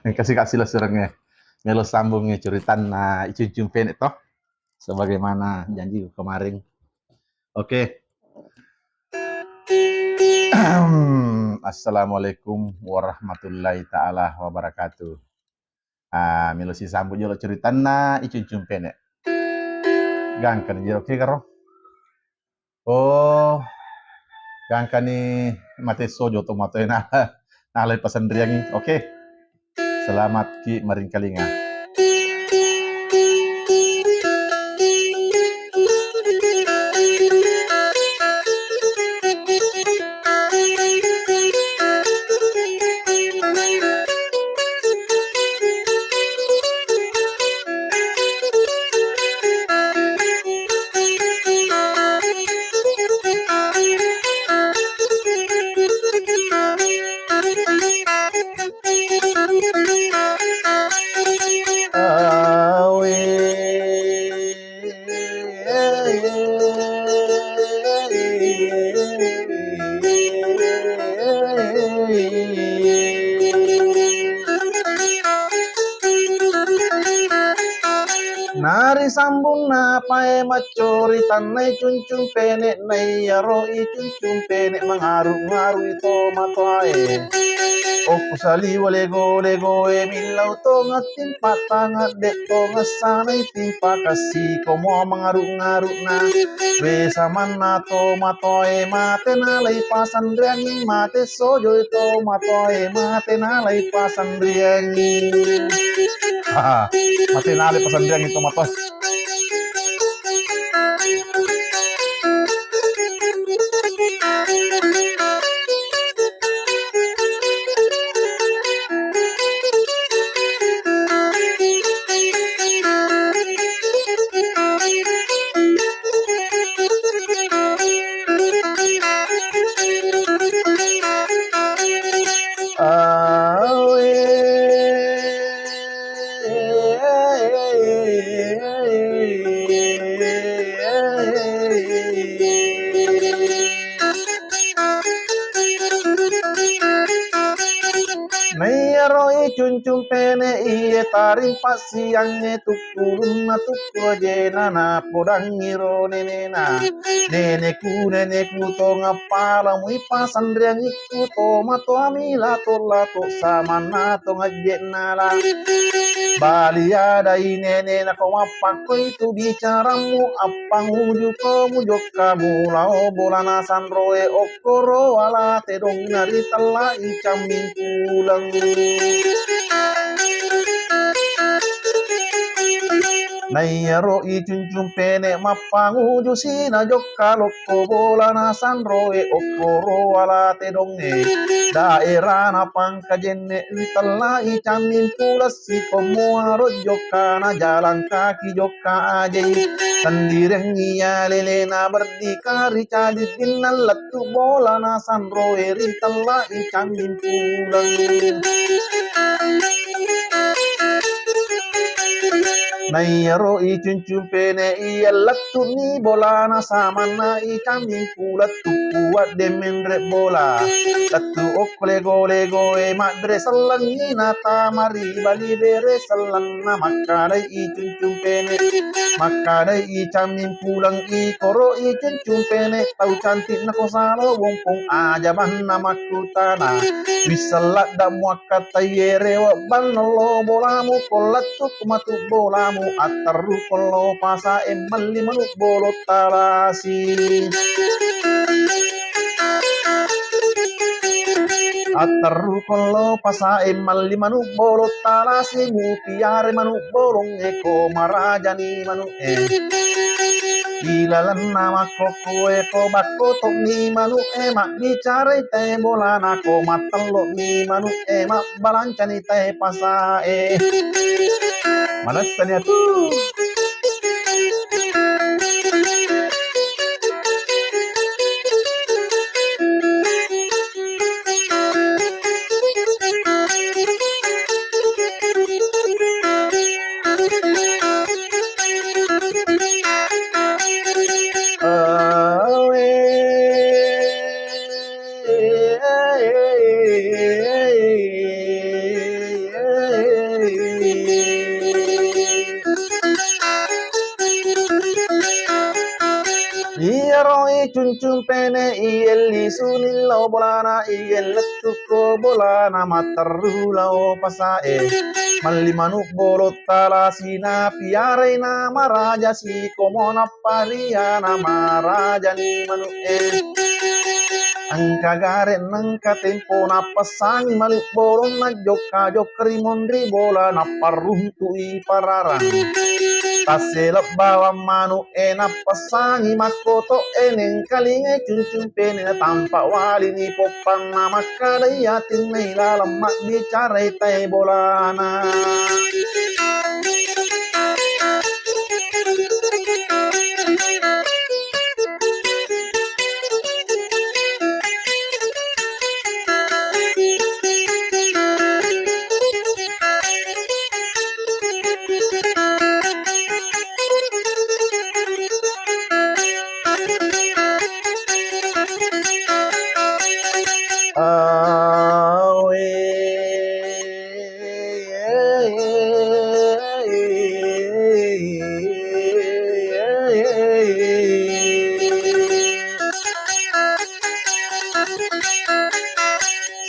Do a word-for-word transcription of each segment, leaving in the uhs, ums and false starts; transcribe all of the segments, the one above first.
Engka sika silessureng e. Melo sambung e curitanna Icuncung Pene' to. Sebagaimana janji kemarin. Oke. Assalamualaikum warahmatullahi taala wabarakatuh. Ah, melo sisambung jolo curitanna Icuncung Pene'. Gangka ni jero ke karo. Oh, gangkani mate sojo tomatoe na, nalai pasanriangi. Oke. Selamat ki maringkalinga. Nari sambunna pae maccori tannai Cuncung Pene', naiyaro Icuncung Pene' mangaru-ngarui tomatoae. Okko saliwa lego-legoe, millau tonga timpa tangadde tonga sanai timpa kassi, komo mangaru-ngaru'na. We samanna tomatoae mate nalai pasanriangi, mate sojoi tomatoae mate nalai pasanriangi. Haha, mate nalai pasanriangi tomatoae. Awe. Naiyaro Icuncung Pene' iye taring passiangnge tukkulunna tukku ajena napodangngi ro nenena. Neneku, neneku tongappala mui pasanriangikku tomatoami lato-lato samanna tongajje'na la. Bali adai nenena ko mappakkoi tu bicarammu, appangujuko mujokkamu lao bolana sanroe okkoro wala tedongnga ritellai camming pulang. Naiyaro Icuncung Pene' mappanguju sina jokka lokko bolana sanroe okkoro wala tedongnge. Daerana Pangkajenne' ritellai camming pulang sikommuaro jokkana jalan kaki jokka ajai. Tendirengngi alelena berdikari cadiddinna lettu bolana sanroe ritellai camming pulang. Naiyaro Icuncung Pene' iya lettu'ni bolana samanna Icamming pulang tukku wadde menre' bola. Lettu okko lego-legoe mabbere sellengngi natama ri bali bere sellenna makkadai Icuncung Pene'. Makkadai Icamming pulang ikoro Icuncung Pene' tau cantik nako salo wompong aja banna makkutana. Wisseng ladda muakkatai rewe' banna lo bolamu ko lettu matu bolamu atterru ko lo pasae melli manu bolo talasi. Atterru ko lo pasae melli manu bolo talasi, mupiare manu bolong eko marajani manu e. Ilalenna makkokkoe ko bakko tonni manu e, mabbicarai tae bolana ko mattello'ni manu e, mabbalancani tae pasae. Manessani atu. Sunillau bolana iye lettukko bolana matterru lao pasae. Malli manu' bolo' talasi napiarai namaraja sikomo nappariana marajani manu'e. Engka gare' nengka tempo nappessangi manu' bolonna jokka-jokka ri monri bola napparuntu'i pararang. Tassele' bawang manu' e nappessangi makkoto'e nengkalingai cuncung pene' natampa' walini poppanna makkadai atinnai laleng mabbicarai tae bolana. Awe.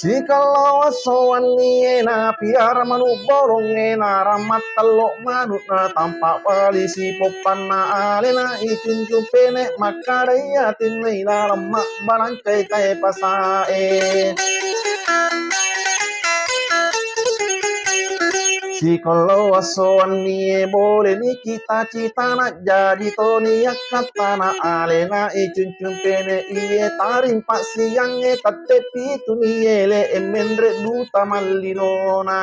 Sikello esso wennie napiara manu' bolongnge narammattello' manu' natampa' wali sipoppanna alena icuncung pene' makkadai atinnai laleng mabbalancai tae pasae. Sikello esso wennie boleni cita-citana jaji toni akkattana alena icuncung pene' iye tarimpa' siangnge tette' pituni ele' e menre' duta mallinona.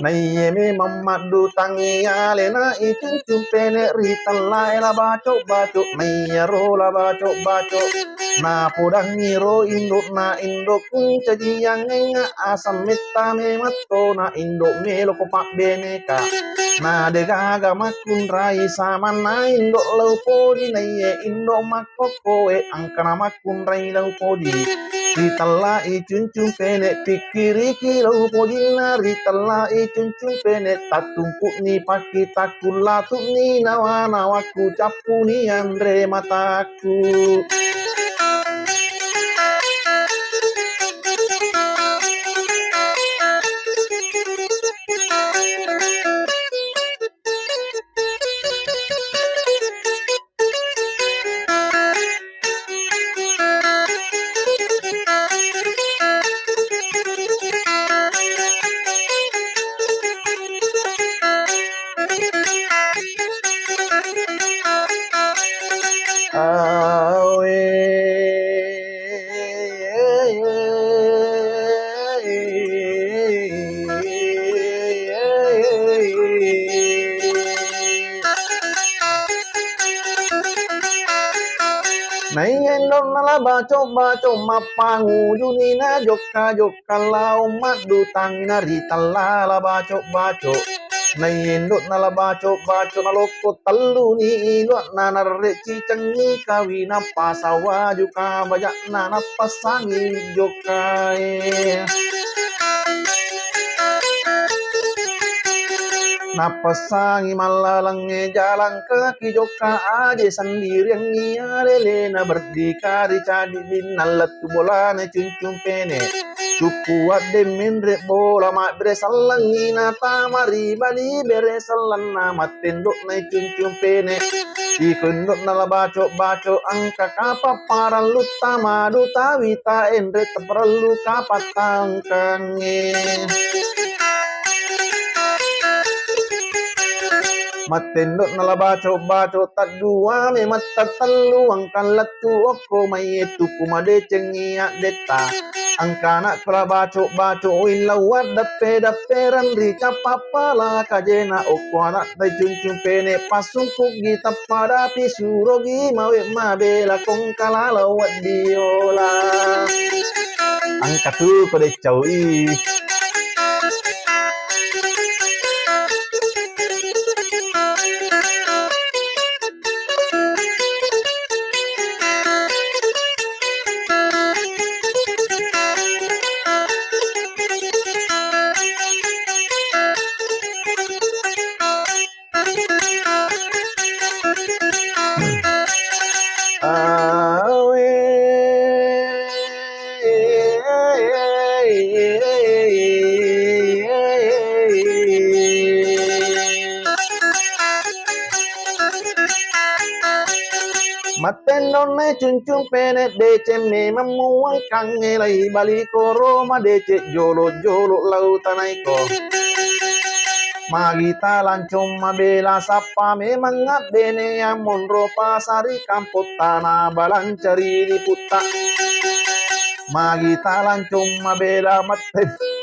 Naiye memang maddutangngi alena icuncung pene' ri tellae la baco'-baco', naiyaro la baco'-baco' napodangngi ro indo'na indo' kuncajiangngengnga asang metta memetto na indo' meloko pabbeneka. Na degaga makkunrai samanna indo' lao poji naiye indo' makkokkoe engkana mak- kunrai lao poji. Ritellai cuncung pene' pikkiriki lao pojinna, ritellai cuncung pene' tattumpu'ni pakkitakku latu'ni nawa-nawakku cappuni anre matakku. Awe. Naiya indo'na la baco'-baco' mappangujuni na jokka-jokka lao maddutangngi na ritella la baco'-baco'. Naiya indo'na la baco'-baco' nalokko telluni ilo'na narre' cicengngi kawi nappa sawaju kabaja'na nappassangi jokkae. Nappassangi mallalengnge jalang kaki jokka aje sendiriangngi alelena berdikari cadi dinnallettu bolana cuncung pene'. Cukku wadde menre' bola mabbere sellengngi natama ri bali bere sellenna mattendo'na cuncung pene'. Iko indo'na la baco'-baco' engka kapang parellu tama duta wita enre' taparellu kapang tangkangnge. Mattendo'na la baco'-baco' taddua memetta tellu engka lettu okko maiye tukku madecengngi addetta. Engkana kula baco'-baco' willau addeppe-deppereng ri cappa pala kajena okko ana'ta cuncung pene' passungkuggi tappa dapi surogi mawe mabela kongka laleng weddiola. Engka tu ko decaui. Mattennonne cuncung pene deceng memang muangkangnge lai bali koro madeceng jolo-jolo lau tanaiko. Magi talancong mabela sappa memang abbene yang monro pasari kampung tanah balancari di putta. Magi talancong mabela matten